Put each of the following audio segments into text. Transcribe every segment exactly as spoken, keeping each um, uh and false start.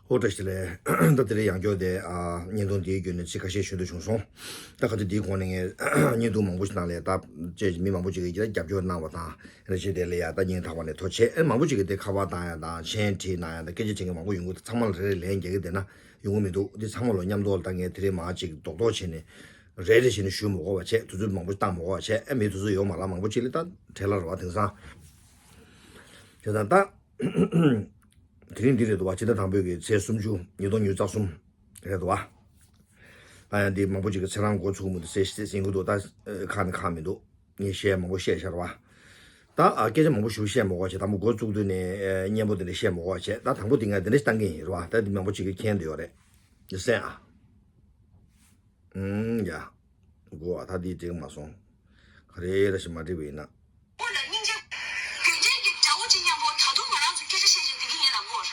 ཨོ་བཀྲ་ཤིས་བདེ་ལེགས། ད་དེ་རིང་ཡང་བསྐྱར་དེ་ཨ་བརྙན་ཐུང་འདིའི་བརྒྱུད་ནས་ཚིག་ཁ་ཤས་ཞུ་འདོད་བྱུང་སོང་། ད་ག་ཚོད་འདིའི་གོང་ནས་ངས་བརྙན་ཐུང་མང་པོ་ཞིག་ནང་ལ་ད་ཅེས་མི་མང་པོ་ཞིག་གིས་རྒྱབ་སྐྱོར་གནང་བ་དང་། རེ་ཞིག་དེ་ལ་ཡ་ད་སྙིང་ཐག་པ་ནས་ཐུགས་རྗེ་ཆེ། ཨེ་མང་པོ་ཞིག་གིས་དེ་ཁ་པར་བཏང་ཡ་དང་མཆན་བྲིས་གནང་ཡ་དང་སྐད་ཆ་དྲིས་མཁན་མང་པོ་ཡོང་གི། ཚང་མ་ལ་རེ་རེ་ལན་རྒྱག་གི་བསྡད་ན་ཡོང་གི་མི་འདུག། འདི་ཚང་མ་ལ་མཉམ་དུ་ད་ངས་དེ་རིང་མར་ཅིག་རྡོག་རྡོག་བྱས་ནས་རེ་རེ་བྱས་ནས་ཞུ་མི་དགོས་པ་བྱས། དུས་ཚོད་མང་པོ་བཏང་མི་དགོས་པ་བྱས། ཨེ་མི་དུས་ཚོད་ཡོད་མ་རེད། མང་པོ་ཅིག་ལ་ད་བྲེལ་ལ་རེད་བ། དེང་སང་། དེ་དང་ད། དེ་རིང་འདི་རེད་འདུག་བ། ཕྱི་ཟླ་དང་པོའི་གི་ཚེས་སུམ་ཅུ། ཉིས་སྟོང་ཉི་ཤུ་རྩ་གསུམ་རེད་འདུག་བ། ད་ཡང་འདི་མང་པོ་ཅིག་གིས་ཚེ་རིང་འགོ་ཚུགས་མི་འདུག་ཟེར་ཟེར་གྱི་འདུག། ད་ཁག་ནི་ཁག་མི་འདུག། ངས་བཤད་མང་པོ་བཤད་ཤར་བ། ད་ཨ་སྐད་ཆ་མང་པོ་ཞིག་བཤད་མ་དགོས་བྱས། དང་པོ་འགོ་བཙུགས་དུས་ནས་ཨ་སྙན་པོ་དེ་འདྲ་བཤད་མ་དགོས་བྱས། ད་དང་པོ་དེ་ངས་དེ་འདྲ་ཞིག་བཏང་གི་ཡིན་རེད་བ། ད་འདི་མང་པོ་ཅིག་གིས་མཁྱེན་འདོད་ཡོད་རེད། འདི་གསན་ཨ། ཨུམ་ཡ། དགོས་ཨ། ད་འདི་འགྲིག་མ་སོང་། ག་རེ་ར་ཞིག་མ་འགྲིག་པ་ཡིན་ན། དཔའ་བོ་ལ་སྙིང་རྗེ། དེ་འདྲའི་གི་དགྲ་བོ་གཅིག་མཉམ་པོ་ད་དུང་ང་རང་ཚོ་སྐད་ཆ་བཤད་བཞིན་བསྡད་ཀྱི་ཡིན་ལབ་དགོས།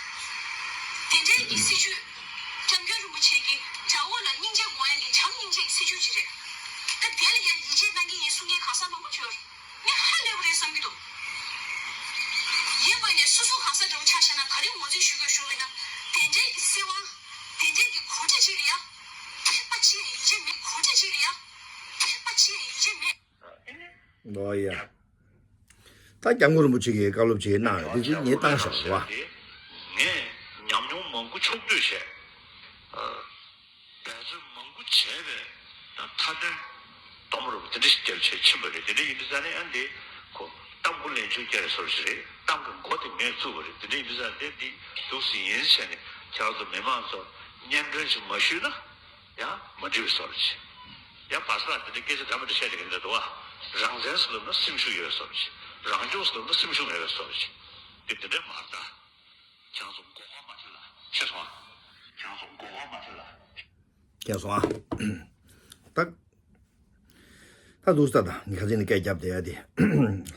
དེ་འདྲའི་གི་སྲིད་ཇུས། སྐྱབས་མགོན་རིན་པོ་ཆེ་གིས་དགྲ་བོ་ལ་སྙིང་རྗེ་དགོས་ཡ་འདི་བྱམས་སྙིང་རྗེ་གི་སྲིད་ཇུས་ཅིག་རེད། ད་དེ་ལ་ཡ་ཡིད་ཆེས་གནང་གི་ཡིན་གསུང་མཁན་གང་ཟག་མང་པོ་ཅིག་ཡོད་རེད། ངས་ཧ་ལས་པ་རེད་བསམ་གྱི་འདུག། ཡིན་པ་ནས་སོ་སོ་གང་ཟག་འདྲ་བོ་ཆ་བཞག་ན་ག་རེ་ངོས་འཛིན་ཞུ་དགོས་ཞུ་བས་ན། དེ་འདྲའི་གི་སྲིད་དབང་། དེ་འདྲའི་གི་གོ་སྒྲིག་ཅིག་ལ་ཡ། ཐེག་པ་ཆེ་ཡིད་ཆེས་མེད། གོ་སྒྲིག་ཅིག་ལ་ཡ། ཐེག་པ་ཆེ་ཡིད་ཆེས་མེད། ལོ་ཡ། ད་སྐྱབས་མགོན་རིན་པོ་ཆེ་གིས་བཀའ་སློབ་ཅིག་གནང་ཡོད། དེ་ཅིག་ངས་བཏང་བཞག་པ་རེད་བ། ངས་ཉམས་མྱོང་མང་པོ་ཕྱོགས་བསྡུས་བྱས། འབད་བརྩོན་མང་པོ་བྱས་པའི་མཐའ་དོན་གཏོང་རོགས་དེ་འདྲ་ཞིག་རྒྱབ་བྱས་ཕྱིན་པ་རེད། དེ་འདྲ་ཡིན་དུས་ཙང་ནས་ཨ་འདི་ཁོ་ལྟ་མགོ་ལན་ཆུང་བསྐྱལ་བཟོ་འདྲ་ཞིག་རེད། ལྟ་མགོ་མགོ་དེ་ངས་བཙུགས་པ་རེད། དེ་འདྲ་ཡིན་དུས་ཙང་ནས་འདི་འདུག་སེ་ཡིན་བྱས་ནས་ཁྱེད་རང་ཚོ་མི་མང་ཚོ་སྙན་སྒྲོན་ཞིག་མ་ཞུས་ན། ཡང་མ་འགྲིག་པའི་བཟོ་འདྲ་ཞིག། ཡང་བར་སྐབས་འདི་འདྲའི་སྐད་ཆ་འདྲ་མི་འདྲ་བཤད་བསྡད་ཀྱི་འདུག་བ། རང་བཙན་ཟེར་ལབ་ན་སེམས་ཤུགས་ཡོད་པའི་བཟོ་འདྲ་ཞིག། རང་སྐྱོང་ཟེར་ལབ་ན་སེམས་ཤུགས་མེད་པའི་བཟོ་འདྲ་ཞིག། འདི་འདི་འདྲའི་མ་རེད་ད། ཁྱེད་ཚོ་མགོ་སྐོར་མ་བྱེད་ལ། ཤེས་སོང་ཨ། ཁྱེད་ཚོ་མགོ་སྐོར་མ་བྱེད་ལ། ཤེས་སོང་ཨ། ད། ད་འདུག་སེ་ད་ངས་ཁ་སང་ནས་སྐད་བརྒྱབ་བསྡད་ཡ་དེ།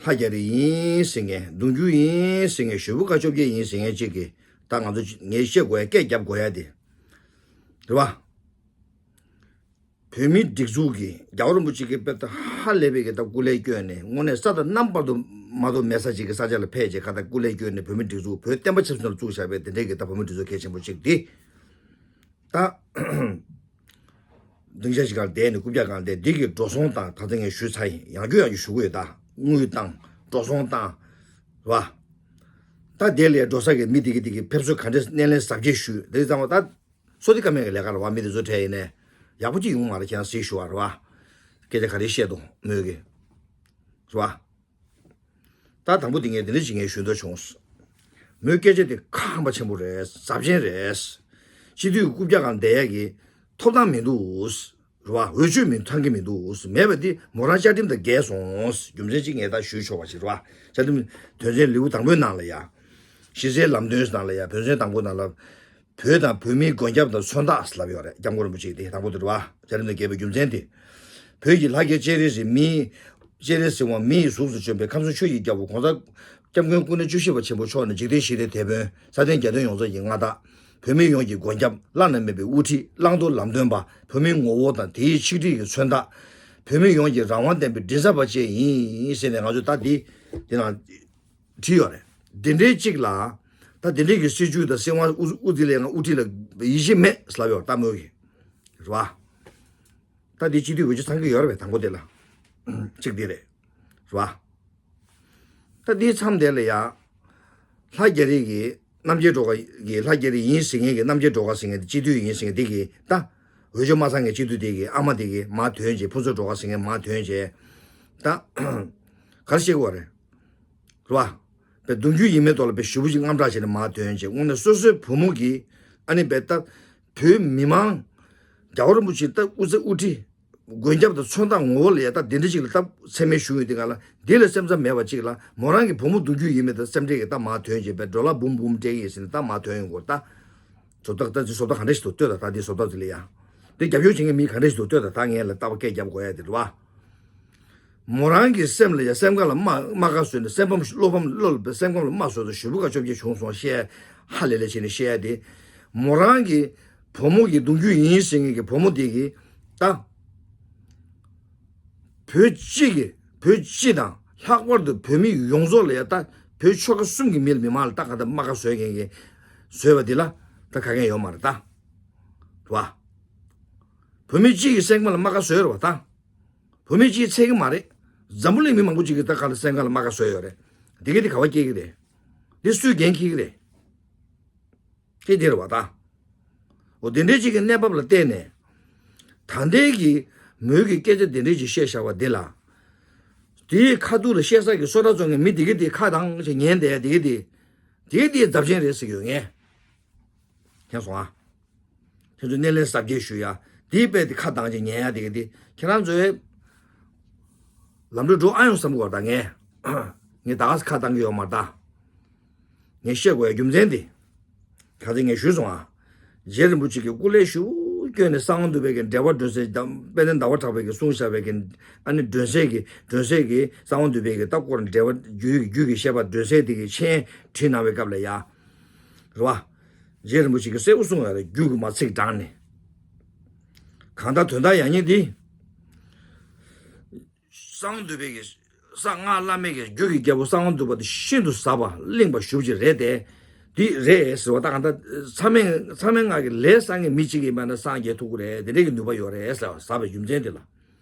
ལྷ་རྒྱ་རི་ཡིན་ཟེར་མཁན། གདུང་རྒྱུད་ཡིན་ཟེར་མཁན། ཞུ་བོ་ཀ་བཅོ་བརྒྱད་ཡིན་ཟེར་མཁན་གཅིག་གིས་ད་ང་ཚོ་ངས་བཤད་དགོས་ཡ། སྐད་བརྒྱབ་དགོས་ཡ་དེ་རེད་བ། བོད་མིའི་སྒྲིག་འཛུགས་ཀྱིས་རྒྱལ་བ་རིན་པོ་ཆེ་གིས་དཔེ་ད་ཧ་ལས་པའི་གི་ད་སྐུ་ལས་བསྐྱོན་ནས། དངོས་གནས་ས་དང་གནམ་བར་དུ་མ་གཏོགས་མེད་ས་ཅིག་གི་ས་ཆ་ལ་ཕེབས་བྱས་ཁ་ད་སྐུ་ལས་བསྐྱོན་ནས་བོད་མིའི་སྒྲིག་འཛུགས། བོད་བསྟན་པ་ཆབ་སྲིད་ནང་ལ་བཙུགས་བཞག་པའི་དེ་འདྲའི་གི་ད་བོད་མིའི་སྒྲིག་འཛུགས་གལ་ཆེན་པོ་གཅིག་དེ། ད་སྡིངས་ཆ་ཞིག་སྒང་བསྡད་ནས། རྐུབ་བཀྱག་སྒང་བསྡད། འདི་གི་འགྲོ་སོང་བཏང་། ད་ལྟ་ངས་ཞུས་ཚར་ཡིན། ཡང་བསྐྱར་ཡང་བསྐྱར་ཞུ་གི་ཡོད། ད་དངུལ་བཏང་། འགྲོ་སོང་བཏང་། རེད་བ། ད་དེ་ལས་འགྲོ་ས་གི་མི་དེ་གི་དེ་གི་ཕེབས་བསུ་ག་འདྲས་སྣེ་ལེན་གཟབ་རྒྱས་ཞུས། དེ་ཙམ་པ་ད་བསོད་བདེ་བཀའ་མེད་ཀྱི་ལས་ཀ་རེད་བ། མི་དེ་ཚོ་འཕྲད་ཡིན་ནས་ཡག་པོ་ཅིག་ཡོང་མ་རེད། ཁྱེད་རང་གཟིགས་ཞུ་བ་རེད་བ། སྐད་ཆ་ག་རེ་བཤད་འདུག་མོས་གི། རེད་བ། ད་དང་པོ་དེ་ངས་དེ་འདྲ་ཅིག་ངས་ཞུ་འདོད་བྱུང་། མོའི་སྐད་ཆ་དེ་ཁག་ཁང་པ་ཆེན་པོ་རེད། ཟབ་ཅན་རེད། སྤྱི་འཐུས་རྐུབ་བཀྱག་སྒང་བསྡད་ཡ་གི་ཐོབ་ཐང་མི་འདུག། རེད་བ། འོས་ཆོས་མི་འཐང་གི་མི་འདུག། མེད་པ་འདི་མོ་རང་བཅའ་ཁྲིམས་དང་འགལ་སོང་། རྒྱུ་མཚན་གཅིག་ངས་ད་ཞུས་ཆོག་པ་ཞིག་རེད་བ། བཅའ་ཁྲིམས་དོན་ཚན་ལེའུ་དང་པོའི་ནང་ལ་ཡ། གཞི་རྩའི་ལམ་སྟོན་ནང་ལ་ཡ། དོན་ཚན་དང་པོ་ནང་ལ། བོད་དང་བོད་མིའི་མགོན་སྐྱབས་དང་མཚོན་རྟགས་ལབ་ཡོད་རེད། སྐྱབས་མགོན་རིན་པོ་ཆེ་དེ་དང་པོ་དེ་རེད་བ། བཅའ་ཁྲིམས་དང་འགལ་བའི་རྒྱུ་མཚན་དེ། བོད་ཀྱི་ལྷ་རྒྱལ་སྤྱན་རས་གཟིགས་མིའི། སྤྱན་རས་གཟིགས་དབང་མི་ཡི་གཟུགས་སུ་བྱོན་པའི་ཁམས་གསུམ་ཆོས་ཀྱི་རྒྱལ་པོ་༸གོང་ས་༸སྐྱབས་མགོན་སྐུ་ཕྲེང་བཅུ་བཞི་པ་ཆེན་པོ་མཆོག་ནི་འཇིག་རྟེན་ཞི་བདེའི་དེད་དཔོན། སྲ་བརྟན་གྱ་སྟོན་ཡོངས་རྫོགས་ཀྱི་མངའ་བདག། བོད་མི་ཡོངས་ཀྱི་མགོན་སྐྱབས། བླ་ན་མེད་པའི་དབུ་ཁྲིད། བླང་དོར་ལམ་སྟོན་པ། བོད་མིའི་ངོ་བོ་དང་དེའི་ཆིག་སྒྲིལ་གྱི་མཚོན་རྟགས། བོད་མི་ཡོངས་ཀྱི་རང་དབང་ལྡན་པའི་མགྲིན་ཚབ་པ་བཅས་ཡིན་ཟེར་ནས་ང་ཚོས་ད་འདི་འདི་ནང་བྲིས་ཡོད་རེད། འདི་འདྲའི་གཅིག་ལ། ད་འདི་འདྲའི་གི་སྲིད་ཇུས་དང་སྲིད་དབང་དབུ་དབུ་འཛིན་ལས་ང་དབུ་ཁྲིད་ལ་ཡིད་ཆེས་མེད་ལབ་ཡོད་ད་མོས་གི། རེད་བ། ད་འདི་སྤྱི་འཐུས་འོས་ཆོས་ཚང་གི་ཡོད་རེད་པས། དང་པོ་དེ་ལ། གཅིག་འདི་རེད། རེད་བ། ད་འདིའི་མཚམས་དེ་ལ་ཡ། ལྷ་རྒྱ་རི་གི་རྣམ་རྒྱལ་སྒྲོལ་དཀར་གི། ལྷ་རྒྱ་རི་ཡིན་ཟེར་མཁན་གི། རྣམ་རྒྱལ་སྒྲོལ་དཀར་ཟེར་མཁན་དེ། སྤྱི་འཐུས་ཡིན་ཟེར་མཁན་དེ་གི་ད། འོས་ཆོས་མ་ཚང་མཁན་སྤྱི་འཐུས་དེ་གི་ཨ་མ་དེ་གི་མར་ཐོན་བྱས། ཕུན་ཚོགས་སྒྲོལ་དཀར་ཟེར་མཁན་མར་ཐོན་བྱས། ད། ག་རེ་བཤད་དགོས་རེད། རེད་བ། པའི་གདུང་རྒྱུད་ཡིན་མིན་ཐོག་ལ་པའི་ཞུ་བ་ཞིག་དངངས་སྐྲག་བྱས་ནས་མར་ཐོན་བྱས། དངོས་གནས་སོ་སོའི་བུ་མོ་གིས་ཨ་ནི་པའི་ད་བོད་མི་མང་རྒྱལ་བ་རིན་པོ་ཆེ་ད་དབུ་རྩ་དབུ་ཁྲིད་མགོན་སྐྱབས་དང་མཚོན་རྟགས་ངོ་བོ་ལ་ཡ་ད་འདི་འདྲ་ཅིག་ལ་ད་མཚན་སྨད་ཞུ་ཡོང་དུས་སྒང་ལ། འདི་ལ་སེམས་འཚབ་མེད་པ་ཅིག་ལ་མོ་རང་གི་བུ་མོ་གདུང་རྒྱུད་ཡིན་མིན་ད་སེམས་ཁྲལ་གྱིས་ད་མར་ཐོན་བྱས་པའི་ཌོ་ལར་འབུམ་འབུམ་སྤྲད་ཀྱི་ཡིན་ཟེར་ནས་ད་མར་ཐོན་ཡོང་གི་ཡོད་རེད་ད། བཟོ་ལྟ་ད་འདི་བཟོ་ལྟ་ག་འདྲ་ཞིག་འདུག་ལྟོས་དང་། ད་འདི་བཟོ་ལྟ་འདི་ལ་ཡ། འདི་རྒྱབ་སྐྱོར་བྱེད་མཁན་མི་ག་འདྲ་ཞིག་འདུག་ལྟོས་དང་། ད་ངས་ལ་ལྟ་བ་སྐད་རྒྱབ་དགོས་ཡ་དེ་རེད་བ། མོ་རང་གི་སེམས་ལ་ཡ་སེམས་ཁ་ལ་རྨ་རྨ་ཁ་བཟོས་ནས། སེམས་ཕམ་བློ་ཕམ་བློ་ལ་སེམས་ཁམས་ལ་རྨ་བཟོས་ཏེ་ཞུ་བོ་ཀ་བཅོ་བརྒྱད་བྱུང་སོང་བཤད། ཧ་ལས་ལས་བྱས་ནས་བཤད་ཡ་དེ། མོ་རང་གི་བུ་མོ་གི་གདུང་རྒྱུད་ཡིན་ཟེར་མཁན་གྱི་བུ་མོ་དེ་གིས་ད། བོད་སྤྱི་གི་བོད་སྤྱི་དང་ལྷག་པར་དུ་བོད་མི་ཡོངས་རྫོགས་ལ་ཡ་ད། བོད་ཆོལ་ཁ་གསུམ་གྱི་མི་ལ་མི་མང་ལ་ད་ག་ད་རྨ་ཁ་བཟོས་མཁན་གྱི་བཟོས་པ་འདི་ལ། ད་ ད་ག་གེ་ཡོད་མ་རེད་ད། རེད་བ། བོད་མི་གཅིག་གི་སེམས་ཁམས་ལ་རྨ་ཁ་བཟོས་རེད་བ་ད། བོད་མི་གཅིག་ཚད་ཀྱི་མ་རེད། འཛམ་བུ་གླིང་མི་མང་པོ་གཅིག་གི་ད་ག་ལ་སེམས་ཁམས་ལ་རྨ་ཁ་བཟོས་ཡོད་རེད། འདི་ག་འདི་ག་བ་སྐྱེ་གི་རེད། འདི་སུས་འགན་འཁྱེར་གི་རེད། སྐད་དེ་རེད་བ་ད། འོ་དེ་འདྲའི་ཅིག་གི་གནས་བབ་ལ་བལྟས་ནས། ད་ལྟའི་གི་མོས་ཀྱི་སྐད་ཆ་དེ་འདྲའི་ཅིག་བཤད་བཞག་པ་འདི་ལ། དེའི་ཁ་ཐུག་ལ་བཤད་ས་གི་སོ་ཊ་བཙོང་མཁན་མི་དེ་གི་དེ་ཁ་གདངས་ཅིག་ཉན་བསྡད་དེ་གི་དེ། དེ་གི་དེ་རྫབ་ཆེན་རེད་ཟེར་གི་ཡོད་ངས། མཁྱེན་སོང་ཨ། ཁྱེད་ཚོ་སྣེ་ལེན་གཟབ་རྒྱས་ཞུ་ཡ། དེའི་དཔེ་དེ་ཁ་གདངས་ཅིག་ཉན་ཡ་དེ་གི་དེ་ཁྱེད་རང་ཚོའི། ལམ་འགྲོ་འགྲོ་ཨ་ཡོང་བསམ་གི་བར་ད་ངས། ངས་ད་ག་སེ་ཁ་བཏང་གི་ཡོད་མ་རེད་ད། ངས་བཤད་དགོས་ཡ་རྒྱུ་མཚན་དེ། ག་ཚོད་ངས་ཞུས་སོང་ཨ། རྗེ་རིན་པོ་ཆེ་གི་སྐུ་ལས་ཞུ་བསྐྱོན་ནས་གསང་བ་འདུས་པའི་གི་འགྲེལ་པ་སྒྲོན་གསལ་དང་དཔལ་ལྡན་ཟླ་བ་གྲགས་པའི་གི་གསུངས་བཞག་པའི་གི་ཨ་ནི་སྒྲོན་གསལ་གི་སྒྲོན་གསལ་གི་གསང་བ་འདུས་པའི་གི་ད་སྐོར་འགྲེལ་པ་རྒྱུད་རྒྱུད་ཀྱི་བཤད་པ་སྒྲོན་གསལ་དེ་གི་མཆན་བྲིས་གནང་བའི་སྐབས་ལ་ཡ། རེད་བ། རྗེ་རིན་པོ་ཆེ་གིས་གསལ་པོ་གསུངས་ཡོད་རེད། རྒྱུད་ཀྱི་མ་ཚིག་དྲངས་ནས། གང་ལྟར་དོན་དག་ཡང་སྙིང་འདི། གསང་བ་འདུས་པའི་གི། གསང་སྔགས་བླ་མེད་ཀྱི་རྒྱུད་ཀྱི་རྒྱལ་པོ་གསང་བ་འདུས་པ་དེ་ཤིན་ཏུ་ཟབ་པ་གླིང་པ་ཞུ་བྱེད་རེད་དེ། འདི་རེད་ཟེར་བ་ད་གང་ལྟར་ཚད་མེད་ཚད་མེད་སྔགས་ཀྱི་ལས་བསགས་མཁན་མི་གཅིག་ཡིན་པ་ན་སངས་རྒྱས་ཐུབ་ཀྱི་རེད། དེ་འདྲའི་གི་ནུས་པ་ཡོད་རེད་ཟེར་བ་ཟབ་པའི་རྒྱུ་མཚན་དེ་ལ།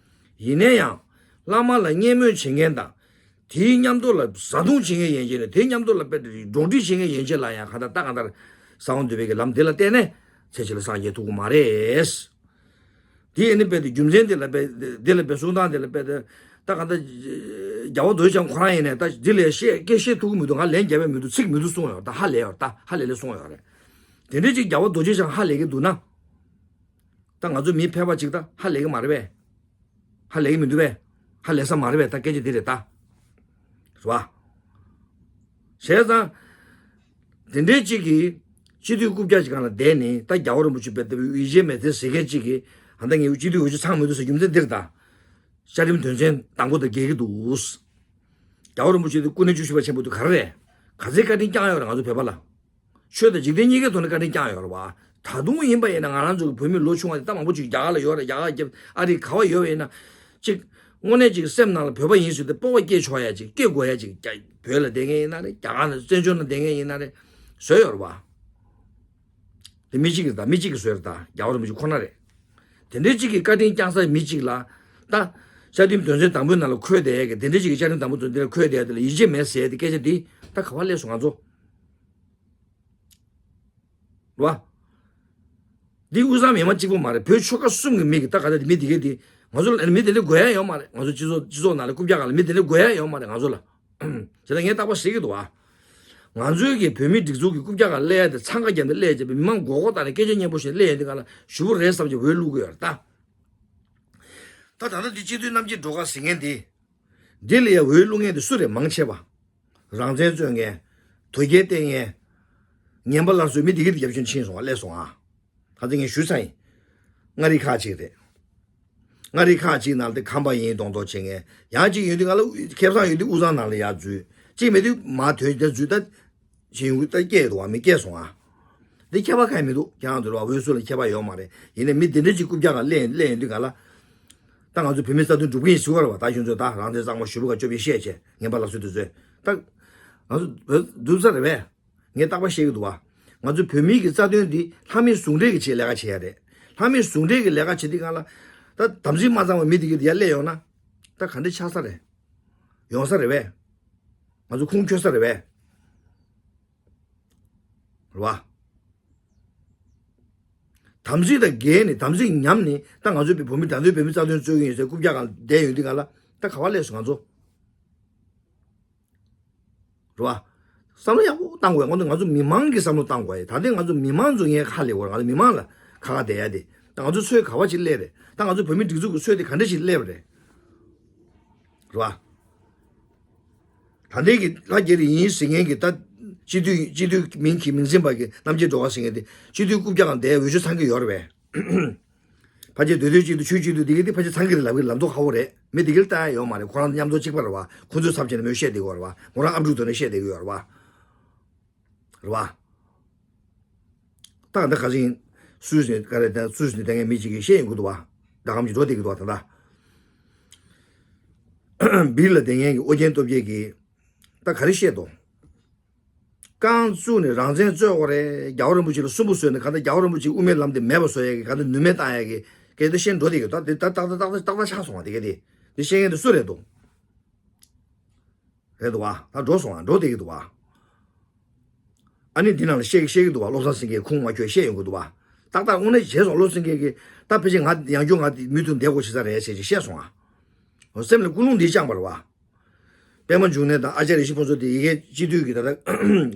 ཡིན་ན་ཡང་། བླ་མ་ལ་བརྙས་སྨོད་བྱེད་མཁན་དང་། དེའི་མཉམ་དུ་ལ་བཟའ་བཏུང་བྱེད་མཁན་ཡན་ཆད་ལ་དེའི་མཉམ་དུ་ལ་དཔེ་འགྲོགས་འདྲིས་བྱེད་མཁན་ཡན་ཆད་ལ་ཡང་གང་ལྟར་ད་གང་ལྟར་གསང་བ་འདུས་པའི་གི་ལམ་འདི་ལ་བརྟེན་ནས་ཚེ་ཕྱི་ལ་སངས་རྒྱས་ཐུབ་ཀྱི་མ་རེད། དེ་ཡིན་ནི་དཔེ་དེ་རྒྱུ་མཚན་དེ་ལ་དཔེ་དེ་ལ་དཔེ་གསུང་སྟངས་དེ་ལ་དཔེ་དེ་ད་གང་ལྟར་རྒྱལ་བ་རྡོ་རྗེ་འཆང་ཁོ་རང་ཡིན་ནས་ད་འདི་ལས་བཤད་སྐད་བཤད་ཐུབ་ཀྱི་མི་འདུག་ང་ལན་རྒྱབ་པ་མི་འདུག་ཚིག་མི་འདུག་གསུངས་ཡོད་ད་ཧ་ལས་ཡོད་ད་ཧ་ལས་ལས་གསུངས་ཡོད་རེད། དེ་འདྲའི་ཅིག་རྒྱལ་བ་རྡོ་རྗེ་འཆང་ཧ་ལས་ཀྱི་འདུག་ན། ད་ང་ཚོ་མི་ཕལ་པ་ཅིག་ད་ཧ་ལས་ཀྱི་མ་རེད་པས། ཧ་ལས་ཀྱི་མི་འདུག་པས། ཧ་ལས་ས་མ་རེད་པས་ད་སྐད་ཆ་འདི་རེད་ད། རེད་བ། བྱས་ཙང་། དེ་འདྲའི་ཅིག་གིས་སྤྱི་འཐུས་རྐུབ་བཀྱག་ཅིག་སྒང་ལ་བསྡད་ནས་ད་རྒྱལ་བ་རིན་པོ་ཆེ་དཔེ་ལྟ་བུའི་ཡིད་ཆེས་མེད་ཚུལ་ཟེར་མཁན་ཅིག་གིས་ད་ལྟ་ངས་སྤྱི་འཐུས་འོས་ཆོས་ཚང་མི་འདུག་ཟེར་རྒྱུ་མཚན་འདིར་ད། བཅའ་ཁྲིམས་དོན་ཚན་དང་པོ་དང་འགལ་གྱི་འདུག་རྒྱལ་བ་རིན་པོ་ཆེ་དེ་སྐུ་ན་བཅུ་བཞི་པ་ཆེན་པོ་དེ་ག་རེ་རེད། ག་ཚོད་བཀའ་དྲིན་བསྐྱངས་ཡོད་རེད་ང་ཚོ་བོད་པ་ལ། ཆོས་དང་འཇིག་རྟེན་གཉིས་ཀའི་ཐོག་ནས་བཀའ་དྲིན་བསྐྱངས་ཡོད་རེད་བ། ད་དུང་ཡིན་པ་ཡིན་ན་ང་རང་ཚོ་གི་བོད་མི་ལོ་ཆུང་བ་དེ་ད་མང་པོ་ཅིག་རྒྱ་གར་ལ་ཡོད་རེད། རྒྱ་གར་རྒྱབ་ཨ་རི་ག་བ་ཡོད་པ་ཡིན་ན། ཅིག་དངོས་གནས་ཅིག་སེམས་ནང་ལ་བོད་པ་ཡིན་ཟེར་ཏེ་སྤོབས་པ་སྐྱེ་ཆོག་ཡ་ཅིག་སྐྱེ་དགོས་ཡ་ཅིག་རྒྱ་བོད་ལ་བསྡད་མཁན་ཡིན་ན་རེད། རྒྱ་གར་ནང་བཙན་བྱོལ་ནང་བསྡད་མཁན་ཡིན་ན་རེད། བཟོས་ཡོད་རེད་བ། དེ་མི་གཅིག་གིས་ད་མི་གཅིག་གིས་བཟོས་རེད་ད། རྒྱལ་བ་རིན་པོ་ཆེ་ཁོ་ན་རེད། དེ་འདྲའི་གཅིག་གིས་བཀའ་དྲིན་བསྐྱངས་ས་མི་གཅིག་ལ། ད། བཅའ་ཁྲིམས་དོན་ཚན་དང་པོའི་ནང་ལ་འཁོད་བསྡད་ཡ་གི་དེ་འདྲའི་གཅིག་གིས་བཅའ་ཁྲིམས་དང་པོ་དོན་ཚན་ལ་འཁོད་བསྡད་ཡ་དེ་ལ་ཡིད་ཆེས་མེད་ཟེར་ཡ་དེ་སྐད་ཆ་དེ་ད་ག་བ་སླེབས་སོང་ང་ཚོ། རེད་བ། འདི་དབུས་གཙང་མི་མང་གཅིག་པོ་མ་རེད། བོད་ཆོལ་ཁ་གསུམ་གྱི་མི་གི་ད་ག་ད་དེ་མི་དེ་གས་དེ་ང་ཚོ་ལ་མི་དེ་འདྲ་དགོས་ཡ་ཡོད་མ་རེད། ང་ཚོ་སྤྱི་ཚོགས་སྤྱི་ཚོགས་ནང་ལ་རྐུབ་བཀྱག་སྒང་ལ་མི་དེ་འདྲ་དགོས་ཡ་ཡོད་མ་རེད་ང་ཚོ་ལ། དེ་ལ་ངས་རྟག་པར་ཟེར་གྱི་འདུག་བ། ང་ཚོའི་གི་བོད་མི་སྒྲིག་འཛུགས་ཀྱི་རྐུབ་བཀྱག་སྒང་སླེབས་ཡ་དེ་འཚང་ཁ་བརྒྱབ་ནས་སླེབས་བྱས་པའི་མི་མང་མགོ་སྐོར་བཏང་ནས་སྐད་ཆ་སྙན་པོ་བཤད་སླེབས་ཡ་དེ་ག་ལ་ཞུ་བོ་རེད་བསམ་གྱི་འོས་བླུག་གི་ཡོད་རེད་ད། ད་ད་ལྟ་འདི་སྤྱི་འཐུས་རྣམ་རྒྱལ་སྒྲོལ་དཀར་ཟེར་མཁན་དེ། འདི་ལ་ཡ་འོས་བླུག་མཁན་དེ་སུ་རེད། མང་ཆེ་བ། རང་བཙན་རྩོད་མཁན། དོལ་རྒྱལ་བསྟེན་མཁན། ངན་པ་སླར་གསོའི་མི་དེ་གི་རྒྱབ་ལྗོངས་ཕྱིན་སོང་བ་སླེབས་སོང་ཨ། ད་ལྟ་ངས་ཞུས་ཚར་ཡིན། མངའ་རིས་ཁག་ཅིག་རེད། མངའ་རིས་ཁག་ཅིག་ནང་ལ་དེ་ཁམས་པ་ཡིན་མདོག་མདོག་བྱེད་མཁན། ཡང་ཅིག་ཡོད་དུས་ང་ལ་ཁེ་བཟང་ཡོད་དུས་དབུས་གཙང་ནང་ལ་ཡར་འཛུལ། ཅིག་མེད་དུས་མར་དོལ་རྒྱལ་འཛུལ་ད། བྱེད་ཡོང་གི་ད་སྐྱེས་འདུག་བ། མི་སྐྱེས་སོང་ཨ། འདི་ཁྱད་པར་གང་ཡང་མི་འདུག་ཁྱེད་རང་ཚོ་ལ་བ་འོས་སུ་ལ་ཁྱད་པར་ཡོད་མ་རེད། ཡིན་ནའི་མི་འདི་འདྲ་ཅིག་རྐུབ་བཀྱག་སྒང་སླེབས་སླེབས་ཡོང་དུས་ག་ལ། ད་ང་ཚོ་བོད་མི་རྩ་དོན་སྒྲུབ་ཀྱི་ཡིན་ཟེར་བ་རེད་བ། ད་ཁྱོད་ཚོ་ད་རང་བཙན་གཙང་མ་ཞུ་བ་ག་སྐྱོབ་པའི་བཤད་བྱས་ངན་པ་སླར་གསོ་དེ་ཚོས་ད། ང་ཚོ་བོད་སྡུག་ས་རེད་བས། ངས་རྟག་པར་བཤད་ཀྱི་འདུག་བ། ང་ཚོ་བོད་མི་གི་རྩ་དོན་འདི་ལྷ་མི་ཟུང་འབྲེལ་གྱི་ཆེད་ལས་ཀ་བྱེད་ཡ་རེད། ལྷ་མི་ཟུང་འབྲེལ་གྱི་ལས་ཀ་བྱེད་དུས་ག་ལ། ད་དམ་ཚིག་མ་གཙང་བའི་མི་དེ་གི་དེ་ཡར་སླེབས་ཡོང་ན། ད་ག་འདྲ་ཆགས་ས་རེད། ཡོང་ས་རེད་བས། ང་ཚོ་ཁུངས་འཁྱོལ་ས་རེད་བས། རེད་བ། དམ་ཚིག་དང་འགལ་ནས་དམ་ཚིག་ཉམས་ནས་ད་ང་ཚོའི་བོད་མི་ད་ལྟའི་བོད་མི་རྩ་དོན་རྩོད་ཀྱི་ཡིན་ཟེར་རྐུབ་བཀྱག་སྒང་བསྡད་ཡོང་དུས་ག་ལ་ད་ག་བ་སླེབས་སོང་ང་ཚོ། རེད་བ། བསམ་བློ་ཡག་པོ་བཏང་དགོས་ཡ། ང་ཚོ་ང་ཚོ་མི་མང་གི་བསམ་བློ་བཏང་དགོས་ཡ། ད་ལྟའི་ང་ཚོ་མི་མང་ཚོ་ངས་ཧ་ལས་དགོས་རེད། ང་ཚོ་མི་མང་ལ་ཁ་ཁ་བསྡད་ཡ་དེ་ད་ང་ཚོ་ཚོད་ག་བ་ཅིག་སླེབས་རེད། ད་ང་ཚོ་བོད་མི་སྒྲིག་འཛུགས་ཀྱི་ཚོད་དེ་ག་འདྲ་ཞིག་སླེབས་རེད། རེད་བ། ད་ལྟའི་གི་ལྷ་རྒྱལ་རི་ཡིན་ཟེར་མཁན་གྱི་ད་སྤྱི་འཐུས་སྤྱི་འཐུས་མིང་གི་མིང་འཛིན་པ་གི་རྣམ་རྒྱལ་སྒྲོལ་དཀར་ཟེར་མཁན་དེ་སྤྱི་འཐུས་རྐུབ་བཀྱག་སྒང་བསྡད་འོས་ཆོས་ཚང་གི་ཡོད་རེད་པས། ཕལ་ཆེར་མདོ་སྟོད་སྤྱི་འཐུས་ཆོས་སྤྱི་འཐུས་འདི་གི་དེ་ཕལ་ཆེར་ཚང་གི་རེད་ལབ་གི་ལབ་མདོག་ཁ་པོ་རེད། མི་འདི་གི་ལ་ལྟ་ཡ་ཡོད་མ་རེད། ཁོ་རང་མཉམ་དུ་གཅིག་པ་རེད་བ། ཁོ་ཚོས་ཚབ་བྱས་ནས་མོས་བཤད་བསྡད་ཀྱི་ཡོད་རེད་བ། མོ་རང་ཨམ་ཕྲུག་ཐོག་ནས་བཤད་བསྡད་ཀྱི་ཡོད་རེད་བ། རེད་བ། ད་ད་ག་ཟིན། སུད་སི་ནས་ག་རེ་ད་སུད་སི་ནས་ད་ངས་མི་གཅིག་གིས་བཤད་ཡོང་གི་འདུག་བ། ཟླ་གམ་གྱི་འགྲོ་བསྡད་ཀྱི་འདུག་བ་ད་ལྟ། སྦིར་ལ་བསྡད་མཁན་གྱི་ཨོ་རྒྱན་སྟོབས་རྒྱལ་གྱིས་ད་ག་རེ་བཤད་དོ། རྐང་བཙུགས་ནས་རང་བཙན་རྩོད་དགོས་རེད། རྒྱལ་བ་རིན་པོ་ཆེ་ལ་སུན་པོ་བཟོས་ནས་ག་འདྲ་རྒྱལ་བ་རིན་པོ་ཆེ་དབུ་མའི་ལམ་དེ་མེད་པ་བཟོ་ཡ་གི་ག་འདྲ་ནུས་མེད་བཏང་ཡ་གི་སྐད་དེ་བཤད་འགྲོ་དེ་གི་ད་དེ་ད་ཏག་ཏག་ཏག་ཏག་ཏག་ཏག་ཆགས་སོང་བ་དེ་ག་དེ་དེ་བཤད་མཁན་དེ་སུ་རེད་འདུག་རེད་འདུག་བ། ད་འགྲོ་སོང་བ། འགྲོ་བསྡད་ཀྱི་འདུག་བ། ཨ་ནི་འདི་ནང་ལ་བཤད་ཀྱི་བཤད་ཀྱི་འདུག་བ། བློ་བཟང་སེང་གེ་ཁུངས་མ་འཁྱོལ་བཤད་ཡོང་གི་འདུག་བ། ཏག་ཏག་དངོས་གནས་བྱས་སོང་། བློ་སེང་གེ་གིས་ད་ཕལ་ཆེར་ང་ཡང་བསྐྱར་ང་མུ་མཐུད་བསྡད་དགོས་བྱེད་ས་རེད་ཟེར་ཅིག་བཤད་སོང་ཨ། སེམས་ལ་ཀུན་སློང་འདི་བཅངས་པ་རེད་བ། པད་མ་འབྱུང་གནས་དང་ཨ་ཅར་ཡེ་ཤེས་ཕུན་ཚོགས་དེ་ཡི་གེ་སྤྱི་འཐུས་ཀྱི་ད་ལྟ་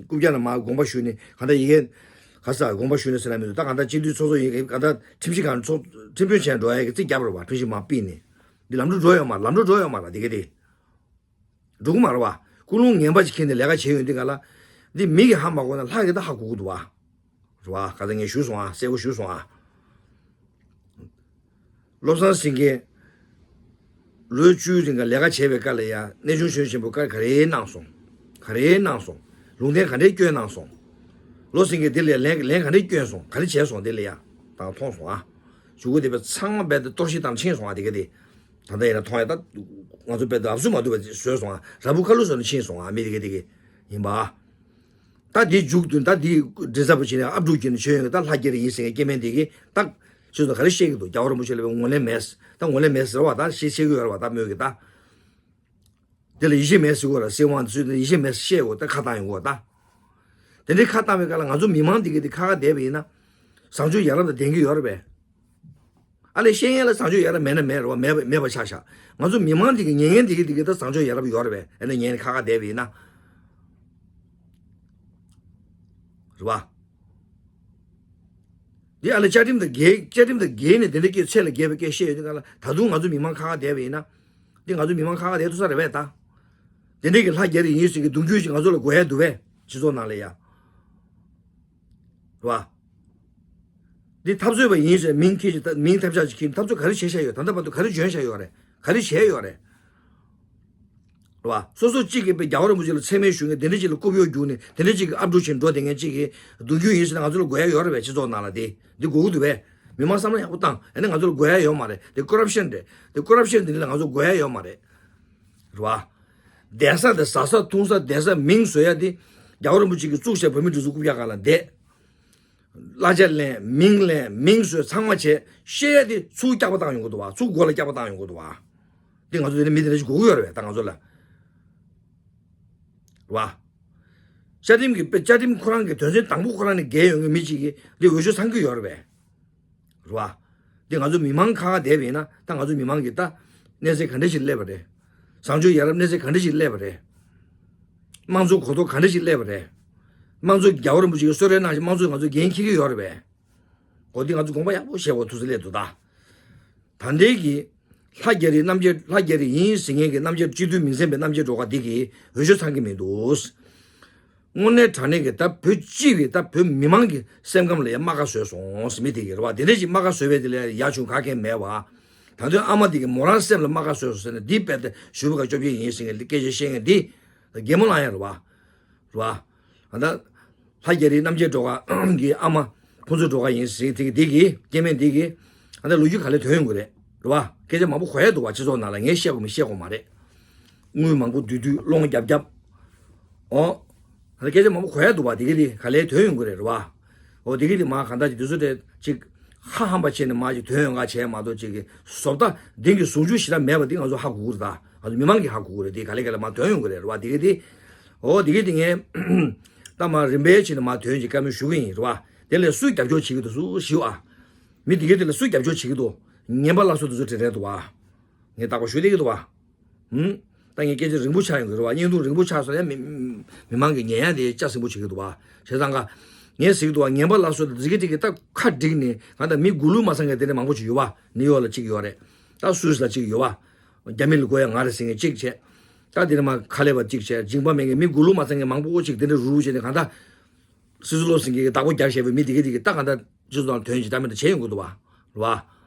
རྐུབ་བཀྱག་ནས་མར་དགོངས་པ་ཞུས་ནས་གང་ལྟར་ཡི་གེ་ག་ས་དགོངས་པ་ཞུས་ནས་ཟེར་ན་མི་འདུག་ད་གང་ལྟར་སྤྱི་འཐུས་ཚོགས་གཙོ་ཡི་གེ་གང་ལྟར་ཁྲིམས་ཞིབ་ཁང་ཚོགས་ཁྲིམས་དཔོན་བྱས་འགྲོ་ཡ་གི་རྩིས་བརྒྱབ་རེད་བ། ཁྲིམས་ཞིབ་མར་ཕུད་ནས་འདི་ལམ་འགྲོ་འགྲོ་ཡོད་མ་ལམ་འགྲོ་འགྲོ་ཡོད་མ་རེད་དེ་ག་དེ། འགྲོ་གི་མ་རེད་བ། ཀུན་སློང་ངན་པ་ཅིག་འཁྱེར་ནས་ལས་ཀ་བྱས་ཡོད་འདི་ག་ལ། འདི་མི་གིས་ཧ་མ་གོ་ན་ལྷ་གིས་ད་ཧ་གོ་གི་འདུག་བ། རེད་བ། ག་ཚོད་ངས་ཞུས་སོང་ཨ། གསལ་པོ་ཞུས་སོང་ཨ། བློ་བཟང་སེང་གེ་ལོ་བཅུའི་རིང་ག་ལས་ཀ་བྱས་པའི་སྐབས་ལ་ཡ་གནས་ཆུང་གཞོན་ཆེན་པོ་བཀའ་ག་རེ་གནང་སོང་། ག་རེ་གནང་སོང་། ལུང་བསྟན་ག་འདྲས་བསྐྱོན་གནང་སོང་། བློ་སེང་གེ་འདི་ལ་ལན་ལན་ག་འདྲས་བསྐྱོན་སོང་། ག་རེ་བྱས་སོང་། འདི་ལ་ཡ་དང་མཐོང་སོང་ཨ། ཞུ་གི་དེ་བས་ཚང་མ་རྦད་དེ་གཏོར་བཤིག་བཏང་ཕྱིན་སོང་ཨ། དེ་ག་དེ། ད་ལྟ་ཡིན་ན་མཐོང་ཡ་ད་ང་ཚོ་རྦད་དེ་ལབ་སུ་མ་ཐུབ་པ་བཟོས་སོང་ཨ། ར་སྤུ་ཁ་ལུ་བཟོས་ནས་ཕྱིན་སོང་ཨ། མི་དེ་ག་དེ་ག་ཡིན་པ། ད་དེ་མཇུག་ཏུ་ད་དེ་འདྲི་ཟབ་པོ་བྱས་ནས་ཨབ་ཕྲུག་ཀྱི་ནས་ཆོས་ཡོན་གྱི་ད་ལྷ་རྒྱལ་ཡིན་ཟེར་མཁན་སྐྱེ་དམན་དེ་གིས་ད་ཁྱོད་ཚོ་ག་རེ་བཤད་ཀྱི་འདུག་རྒྱལ་བ་རིན་པོ་ཆེ་ལ་བའི་ངོས་ལེན་མེད། ད་ངོས་ལེན་མེད་ཟེར་བ་ད་བཤད་བཤད་ཀྱི་ཡོད་རེད་བ། ད་མོས་ཀྱི་ད་དེ་ལ་ཡིད་ཆེས་མེད་ཟེར་གོ་ར་སྲིད་དབང་དེ་ཚོས་ཡིད་ཆེས་མེད་བཤད་གོ་ད་ཁ་བཏང་ཡོང་གོ་ད། དེ་འདྲའི་ཁ་བཏང་བའི་སྐབས་ལ་ང་ཚོ་མི་མང་དེ་གིས་དེ་ཁ་ཁ་བསྡད་པ་ཡིན་ན་བཟང་སྤྱོད་ཡ་རབས་དང་ལྡན་གྱི་ཡོད་རེད་པས། ཨ་ལས་ཤེས་ཡོན་ལ་བཟང་སྤྱོད་ཡ་རབས་མེད་ན་མེད་རེད་བ། མེད་པ་མེད་པ་ཆགས་ཤག་ང་ཚོ་མི་མང་དེ་གི་ཉན་མཁན་དེ་གི་དེ་གི་ད་བཟང་སྤྱོད་ཡ་རབས་ཡོད་རེད་པས། ཨ་ནི་ཉན་ཁ་ཁ་བསྡད་པ་ཡིན་ན། རེད་བ། འདི་ཨ་ལས་བཅའ་ཁྲིམས་དང་འགལ་བཅའ་ཁྲིམས་དང་འགལ་ནས་དེ་འདྲ་སྐད་ཚད་ལས་བརྒལ་བའི་སྐད་བཤད་ཡོད་དུས་ག་ལ་ད་དུང་ང་ཚོ་མི་མང་ཁ་ཁ་བསྡད་པ་ཡིན་ན། འདི་ང་ཚོ་མི་མང་ཁ་ཁ་བསྡད་ཐུབ་ས་རེད་པས་ད། དེ་འདྲ་གི་ལྷ་རྒྱལ་རིགས་ཡིན་ཟེར་གི་གདུང་རྒྱུད་ཅིག་ང་ཚོ་ལ་དགོས་ཡ་འདུག་པས་སྤྱི་ཚོགས་ནང་ལ་ཡ། རེད་བ། འདི་འཐབ་རྩོད་པ་ཡིན་ཟེར་མིང་འཁྱེར་ཞིག་མིང་ཐབས་ཆག་ཅིག་འཁྱེར་འཐབ་རྩོད་ག་རེ་བྱས་བཞག་ཡོད། ད་ལྟ་བར་དུ་ག་རེ་འཇོན་བཞག་ཡོད་རེད། ག་རེ་བྱས་ཡོད་རེད། རེད་བ། སོ་སོ་གཅིག་གིས་པའི་རྒྱལ་བ་རིན་པོ་ཆེ་ལ་མཚན་སྨད་ཞུ་མཁན་དེ་འདྲ་ཅིག་ལ་རྐུབ་གཡོག་རྒྱུག་ནས་དེ་འདྲ་ཅིག་གི་ཨབ་ཕྲུག་ཆེན་འགྲོ་བསྡད་མཁན་གཅིག་གིས་གདུང་རྒྱུད་ཡིན་ཟེར་ན་ང་ཚོ་ལ་དགོས་ཡ་ཡོད་རེད་པས་སྤྱི་ཚོགས་ནང་ལ། དེ་འདི་དགོས་ཀྱི་འདུག་པས། མི་མང་བསམ་བློ་ཡག་པོ་བཏང་། ཨ་ནི་ང་ཚོ་ལ་དགོས་ཡ་ཡོད་མ་རེད། དེ་ཀོ་རབ་ཤན་རེད། དེ་ཀོ་རབ་ཤན་དེ་འདྲ་ལ་ང་ཚོ་དགོས་ཡ་ཡོད་མ་རེད། རེད་བ། བསྡད་ས་དེ་ཟ་ས་འཐུང་ས་བསྡད་ས་མིང་བཟོ་ཡ་དེ་རྒྱལ་བ་རིན་པོ་ཆེ་གིས་བཙུགས་བྱས་བོད་མི་སྒྲིག་འཛུགས་རྐུབ་བཀྱག་སྒང་ལ་བསྡད། གླ་ཆ་ལེན་མིང་ལེན་མིང་བཟོས་ཚང་མ་བྱས་བཤད་ཡ་དེ་ཚུར་སྐྱག་པ་བཏང་ཡོང་གི་འདུག་བ། ཚུར་མགོ་ལ་སྐྱག་པ་བཏང་ཡོང་གི་འདུག་བ། དེ་ང་ཚོ་དེ་ནས་མི་དེ་འདྲ་ཞིག་དགོས་ཀྱི་ཡོད་རེད་པས་ད་ང་ཚོ་ལ། རེད་བ། བཅའ་ཁྲིམས་ཀྱི་བཅའ་ཁྲིམས་ཁོ་རང་གི་དོན་ཚན་དང་པོ་ཁོ་རང་ནས་འགལ་ཡོང་མཁན་མི་གཅིག་གིས་འདི་འོས་ཤོག་ཚང་གི་ཡོད་རེད་པས། རེད་བ། འདི་ང་ཚོ་མི་མང་ཁ་ཁ་བསྡད་པ་ཡིན་ན་ད་ང་ཚོ་མི་མང་གི་ད་གནས་ཚད་ག་འདྲ་ཞིག་སླེབས་པ་རེད། བཟང་སྤྱོད་ཡ་རབས་གནས་ཚད་ག་འདྲ་ཞིག་སླེབས་པ་རེད། དམངས་གཙོ་གོ་རྟོགས་ག་འདྲ་ཞིག་སླེབས་པ་རེད། དམངས་གཙོ་རྒྱལ་བ་རིན་པོ་ཆེ་གིས་གསོལ་རས་གནང་ཞིང་དམངས་གཙོས་ང་ཚོ་འགན་འཁྱེར་གྱི་ཡོད་རེད་པས། འོ་འདི་ང་ཚོ་དགོངས་པ་ཡག་པོ་བཞེས་དགོས་ཐུགས་སྲས་སླེབས་འདུག་ད། ད་ལྟའི་གི་ལྷ་རྒྱལ་རིགས་རྣམ་རྒྱལ་ལྷ་རྒྱལ་རིགས་ཡིན་ཟེར་མཁན་གྱི་རྣམ་རྒྱལ་སྤྱི་འཐུས་མིང་ཚན་པའི་རྣམ་རྒྱལ་སྒྲོལ་དཀར་འདི་གིས་འོས་ཤོག་ཚང་གི་མི་འདུག་དངོས་གནས་དྲང་གནས་ཀྱི་ད་བོད་སྤྱི་པའི་ད་བོད་མི་མང་གི་སེམས་ཁམས་ལ་ཡང་རྨ་ཁ་བཟོས་སོང་ཟེར་མི་དེ་གི་རེད་བ། དེ་འདྲ་ཞིག་རྨ་ཁ་བཟོས་པའི་དེ་ལ་ཡ་བྱུང་ག་གེ་མེད་བ། ད་དུང་ཨ་མ་དེ་གི་མོ་རང་སེམས་ལ་རྨ་ཁ་བཟོས་སོང་ཟེར་ནས་འདི་དཔེ་དེ་ཞུ་བ་ག་བཅོ་བརྒྱད་ཡིན་ཟེར་མཁན་སྐད་ཆ་བཤད་མཁན་འདི་གད་མོ་ལངས་ཡ་རེད་བ། རེད་བ། ད་ལྟ་ལྷ་རྒྱལ་རིགས་རྣམ་རྒྱལ་སྒྲོལ་དཀར་གྱི་ཨ་མ་ཕུན་ཚོགས་སྒྲོལ་དཀར་ཡིན་ཟེར་དེ་གི་དེ་གི་སྐྱེ་དམན་དེ་གི་ད་ལྟ་ལོ་རྒྱུས་ག་ལེར་ཐོན་ཡོང་གི་རེད། རེད་བ། སྐད་ཆ་མང་པོ་གོ་ཡ་འདུག་བ། སྤྱི་ཚོགས་ནང་ལ་ངས་བཤད་དགོས་མི་བཤད་དགོས་མ་རེད། དངུལ་མང་པོ་བསྡུས་བསྡུས་སློང་རྒྱབ་རྒྱབ། ཨོ། ད་ལྟ་སྐད་ཆ་མང་པོ་གོ་ཡ་འདུག་བ། དེ་གི་དེ་ག་ལེར་ཐོན་ཡོང་གི་རེད། རེད་བ། ཨོ་དེ་གི་དེ་མ་གང་ལྟར་ཅིག་དུས་ཚོད་དེ་ཅིག་ཧ་ཧམ་པ་བྱས་ནས་མ་ཅིག་ཐོན་ཡོང་ག་བྱས་མ་གཏོགས་ཅིག་གི་བཟོ་ལྟ་འདི་གི་ཟུང་འཇུག་ཞེ་དྲག་མེད་པ་འདི་ང་ཚོ་ཧ་གོ་གི་རེད། ད་ང་ཚོ་མི་མང་གིས་ཧ་གོ་གི་རེད། དེ་ག་ལེ་ག་ལེ་མ་ཐོན་ཡོང་གི་རེད། རེད་བ། དེ་གི་དེ། ཨོ་དེ་གི་དེ་ངས་ད་མ་རིམ་པས་བྱས་ནས་མ་ཐོན་ཅིག་བཀའ་མོལ་ཞུ་གི་ཡིན། རེད་བ། དེ་ལས་སུས་རྒྱབ་སྐྱོར་བྱེད་ཀྱི་འདུག་སུ་ཞུ་ཨ། མི་དེ་གི་དེ་ལ་སུས་རྒྱབ་སྐྱོར་བྱེད་ཀྱི་འདུག་ངན་པ་སླར་གསོ་དེ་ཚོ་དྲན་རན་འདུག་བ། ངས་རྟག་པར་ཞུ་བསྡད་ཀྱི་འདུག་བ། ཧུམ། ད་ངས་སྐད་ཆ་རིང་པོ་ཆགས་ཡོང་གི་རེད་བ། བརྙན་ཐུང་རིང་པོ་ཆགས་སོང་ཡང་མི་མི་མང་གི་ཉན་ཡ་དེ་ལྕགས་སྲིན་པོ་བྱེད་ཀྱི་འདུག་བ། བྱས་ཙང་ཀ་ངས་ཟེར་གྱི་འདུག་བ། ངན་པ་སླར་གསོ་དེ་ཟེར་གྱི་དེ་གི་ད་ཁ་བསྒྲིགས་ནས་ང་ད་མི་དགུ་ལུག་མ་ཚང་མཁན་དེ་འདྲ་མང་པོ་ཅིག་ཡོད་བ། ནིའུ་ཡོག་ལ་གཅིག་ཡོད་རེད། ད་སུད་སི་ལ་གཅིག་ཡོད་བ། རྒྱ་མི་ལ་དགོས་ཡ་ང་རེད་ཟེར་མཁན་གཅིག་བྱས། ད་དེ་ནས་མ་ཁ་ལས་པ་གཅིག་བྱས། འཇིགས་པ་མེད་མཁན་མི་དགུ་ལུག་མ་ཚང་མཁན་མང་པོ་ཅིག་དེ་འདྲ་རུ་རུ་བྱས་ནས་གང་ལྟར། སྲིད་ཟུར་བློ་སེང་གེ་གི་བདག་པོ་རྒྱབ་བཞག་པའི་མི་དེ་གི་དེ་གི་ད་གང་ལྟར་སྤྱི་ཚོགས་ནང་དོན་ཇི་ལྟར་མི་འདྲ་བྱས་ཡོང་གི་འདུག་བ། རེད་བ།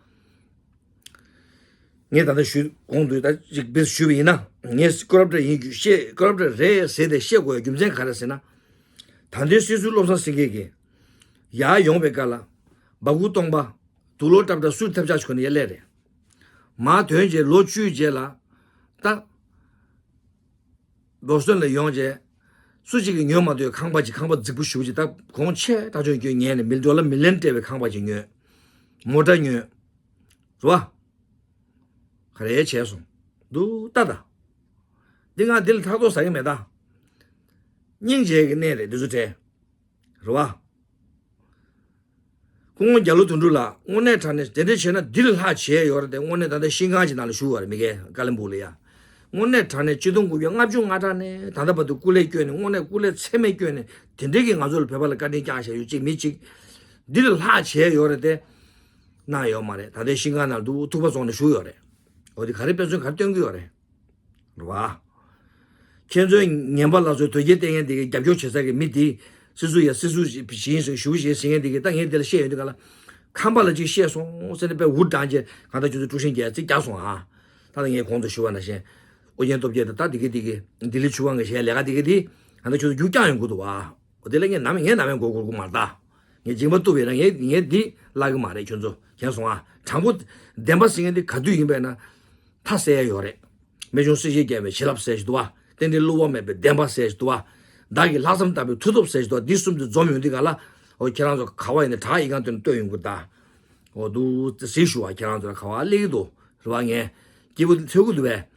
ངས་ད་ལྟ་ཞུ་གོང་དུ་ད་ཅིག་དཔེ་ཞུས་པ་ཡིན་ན། ངས་ཀོ་རབ་ཊ་ཡིན་རྒྱུ་བཤད་ཀོ་རབ་ཊ་རེད་ཟེར་ཏེ་བཤད་དགོས་ཡ་རྒྱུ་མཚན་ག་རེ་ཟེར་ན། ད་ལྟའི་སྲིད་ཟུར་བློ་བཟང་སེང་གེ་གིས་ཡར་ཡོང་བའི་སྐབས་ལ་སྦ་ཁུག་སྟོང་པ་དུག་ལོག་ཏྲབ་ཏྲ་སུས་ཐབས་ཆག་ཆོད་ནས་ཡར་སླེབས་རེད། མར་ཐོན་རྗེས་ལོ་བཅུའི་རྗེས་ལ་ད་བོ་སི་ཊོན་ལ་ཡོང་རྗེས་ སུ་གཅིག་གིས་ཉོས་མ་ཐུབ་ཁང་པ་ཅིག་ཁང་པ་རྫིག་པོ་ཞེ་པོ་ཅིག་ད་གོང་ཆེ་ཐག་ཆོད་སྐྱོན་ཉན་ནས་མི་ཌོ་ལར་མི་ལན་སྤྲད་པའི་ཁང་པ་ཅིག་ཉོས། མོ་ཊ་ཉོས། རེད་བ། ག་རེ་བྱས་སོང་། འདུག་ལྟ་ད། འདི་ང་འདི་ལ་ཐག་ཐོག་ཟ་གི་མེད་ད། སྙིང་རྗེ་གི་གནས་རེད་འདི་ཚོ་དྲན། རེད་བ། སྐུ་ངོ་རྒྱ་ལོ་དོན་གྲུབ་ལགས་དངོས་གནས་དྲང་གནས་དེ་འདྲ་བྱས་ན་འདི་ལས་ལྷག་བྱས་ཡོད་རེད་དེ། དངོས་གནས་ད་ལྟ་ཤིང་ཁང་ཅིག་ནང་ལ་བཞུགས་པ་རེད་མི་རྒན་ཀ་ལིམ་པོང་ལ་ཡ། དངོས་གནས་དྲང་གནས་ཆིག་སྟོང་དགུ་བརྒྱ་ལྔ་བཅུ་ང་གྲངས་ནས་ད་ལྟ་བར་དུ་སྐུ་ལས་བསྐྱོན་ནས་དངོས་གནས་སྐུ་ལས་ཚད་མེད་བསྐྱོན་ནས་དེ་འདྲ་གི་ང་ཚོ་ལ་བོད་པ་ལ་བཀའ་དྲིན་བསྐྱངས་བཞག་ཡོད་གཅིག་མི་གཅིག་འདི་ལས་ལྷག་བྱས་ཡོད་རེད་དེ། གནང་ཡོད་མ་རེད། ད་ལྟའི་ཤིང་ཁང་ནང་འདུག་ཐུག་པ་བཙོང་ནས་བཞུགས་ཡོད་རེད། འོ་དེ་ག་རེ་དཔེ་མཚོན་ག་རེ་སྟོན་གི་ཡོད་རེད། རེད་བ། ཁྱེད་ཚོའི་ངན་པ་ལ་སོགས་དོལ་རྒྱལ་བསྟེན་མཁན་དེ་གའི་རྒྱབ་སྐྱོར་བྱེད་ས་གི་མི་དེ་སྲིད་ཟུར་ཡ་སྲིད་ཟུར་ཞིག་ཞིག་ཞུ་ཞེས་ཟེར་མཁན་དེ་གའི་ད་ངས་དེ་ལ་བཤད་ཡོང་དུས་ག་ལ། ཁམས་པ་ལ་ཅིག་བཤད་སོང་ཟེར་ནས་དཔེ་འུར་བཏང་རྗེས་གང་ལྟར་ཁྱོད་ཚོ་དཀྲུག་ཤིང་རྒྱག་ཚིག་རྒྱག་སོང་ཨ། ད་ལྟ་ངས་གོང་དུ་ཞུ་བ་ནང་བཞིན་ཨོ་རྒྱན་སྟོབས་རྒྱལ་དང་ད་དེ་གའི་དེ་གའི་ལྡི་ལི་ཆུ་དབང་གི་གཞས་ལས་ཀ་དེ་གའི་དེ་གང་ལྟར་ཁྱོད་ཚོ་རྒྱུག་རྐྱང་ཡོང་གི་འདུག་བ། འོ་དེ་ལ་ངས་ནམ་ངས་ནམ་ཡང་མགོ་སྒུར་གི་མ་རེད་ད། ངས་སྦྱིན་པ་བཏུབ་པས་ན་ངས་ངས་འདི་བརླག་གི་མ་རེད། ཁྱོད་ཚོ་མཁྱེན་སོང་ཨ། དྲང་པོ་བདེན་པ་ཟེར་མཁན་འདི་ག་དུས་ཡིན་པས་ན། མཐའ་གསལ་ཡ་ཡོད་རེད། རྨད་བྱུང་སྲིད་ཞིའི་རྒྱལ་བའི་བྱིན་རླབས་ཟེར་ཞིག་འདུག་བ། རྟེན་འབྲེལ་བསླུ་བ་མེད་པའི་བདེན་པ་ཟེར་ཞིག་འདུག་བ། བདག་གི་ལྷག་བསམ་དག་པའི་མཐུ་སྟོབས་ཟེར་ཞིག་འདུག་བ། འདི་གསུམ་དེ་འཛོམས་ཡོང་དུས་ག་ལ། འོ་ཁྱེད་རང་ཚོ་ག་བ་ཡིན་ན་བྲག་ཡི་གང་སྟོན་ནས་བསྟོད་ཡོང་གི་རེད་ད། འོ་འདུག་གཟིགས་ཞུ་བ་ཁྱེད་རང་ཚོ་ལ་ག་བ་སླེབས་ཀྱི་འདུག་རེད་བ། ངས་སྐྱིད་པོ་འཚོལ་གི་འདུག་བས།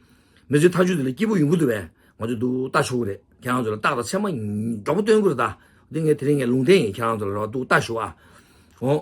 མི་ཚེ་མཐའ་མཇུག་དེ་ལ་སྐྱིད་པོ་ཡོང་གི་འདུག་བས། ང་ཚོ་འདུག་ལྟ་ཆོག་གི་རེད། ཁྱེད་རང་ཚོ་ལ་རྟགས་དང་མཚན་མ་མགྱོགས་པོ་སྟོན་གི་རེད་ད། འདི་ངས་དེ་རིང་ངས་ལུང་བསྟན་ཡིན། ཁྱེད་རང་ཚོ་ལ་རེད་བ་འདུག་ལྟ་ཞུ་བ། འོ།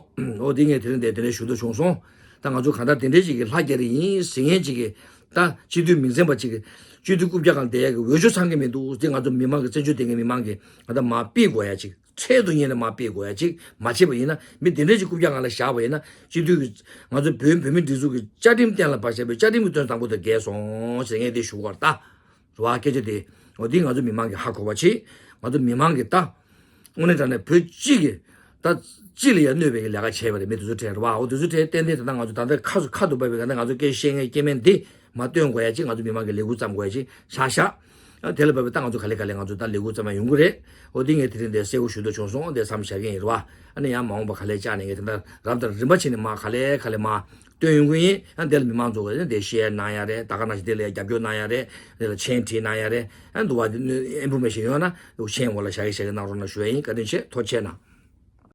འོ་འདི་ངས་དེ་རིང་འདིར་དེ་འདྲ་ཞུ་འདོད་བྱུང་སོང་། ད་ང་ཚོ་གང་ལྟར་དེ་འདྲའི་ཅིག་གི་ལྷ་རྒྱལ་རེ་ཡིན་ཟེར་མཁན་ཅིག་གི་ད་སྤྱི་འཐུས་མིང་ཚན་པ་ཅིག་གི་སྤྱི་འཐུས་རྐུབ་བཀྱག་སྒང་བསྡད་ཡ་གི་འོས་ཆོས་ཚང་གི་མི་འདུག་དེ་ང་ཚོ་མི་མང་གི་བཙན་བྱོལ་སྡོད་མཁན་མི་མང་གི་ང་ད་མར་ཕུད་དགོས་ཡ་ཅིག་འཕྲལ་དུ་ཉིད་ནས་མར་ཕུད་དགོས་ཡ་ཅིག་མ་བྱས་པ་ཡིན་ན་མི་དེ་འདྲའི་ཅིག་རྐུབ་བཀྱག་སྒང་ལ་བཞག་པ་ཡིན་ན་སྤྱི་འཐུས་ཀྱི་ང་ཚོ་བོད་བོད་མིའི་སྒྲིག་འཛུགས་ཀྱི་བཅའ་ཁྲིམས་གཏན་ལ་ཕབ་བཞག་པའི་བཅའ་ཁྲིམས་ཀྱི་དོན་དང་པོ་དེ་འགལ་སོང་ཟེར་ངས་དེ་ཞུ་དགོས་རེད་ད། རེད་བ། སྐད་ཆ་དེ། འོ་འདི་ང་ཚོ་མི་མང་གིས་ཧ་གོ་བ་བྱེད། ང་ཚོ་མི་མང་གིས་ད། དངོས་གནས་དྲང་གནས་བོད་སྤྱི་གི་ད་སྤྱི་ལ་ཡང་གནོད་པའི་ལས་ཀ་བྱས་པ་རེད། མི་དེ་ཚོ་གྲས་རེད་བ། འོ་དེ་ཚོ་གྲས་ཏན་ཏན་ད་ལྟ་ང་ཚོ་ད་ལྟ་ཁ་སུ་ཁ་ཐུག་པ་བའི་ག་ད་ང་ཚོ་སྐད་བཤད་མཁན་སྐྱེ་དམན་འདི་མ་སྟོན་དགོས་ཡ་ཅིག་ང་ཚོ་མི་མང་གིས་ལས་འགུལ་བརྩམས་དགོས་ཡ་ཅིག་ཤག་ཤག་ཨ་དེ་ལ་བབས་པའི་ད་ང་ཚོ་ག་ལེ་ག་ལེ་ང་ཚོ་ད་ལས་འགུལ་བརྩམས་ཡ་ཡོང་གི་རེད། འོ་འདི་ངས་དེ་རིང་འདིར་གསལ་པོ་ཞུ་འདོད་བྱུང་སོང་། འདིར་མཚམས་བཞག་གི་ཡིན་རེད་བ། ཨ་ནི་ཡང་མ་འོངས་པ་ག་ལེ་བཅར་ནས་ངས་དེ་འདྲ་རབ་དང་རིམ་པ་བྱས་ནས་མ་ག་ལེ་ག་ལེ་མ། སྟོན་ཡོང་གི་ཡིན། ཡང་དེ་ལ་མི་མང་ཚོ་གིས་དེ་ཤེར་གནང་ཡ་རེད། ད་ག་ནང་བཞིན་དེ་ལ་ཡང་རྒྱབ་སྐྱོར་གནང་ཡ་རེད། དེ་ལ་མཆན་བྲིས་གནང་ཡ་རེད། ཡང་འདུག་བ་དེ་ཨིན་ཕོར་མེ་ཤན་ཡོད་ན་དེ་མཆན་འོག་ལ་བཞག་གི་བཞག་གི་གནང་རོགས་གནང་ཞུ་ཡ་ཡིན། བཀའ་དྲིན་ཆེ། ཐུགས་རྗེ་ཆེ་གནང་།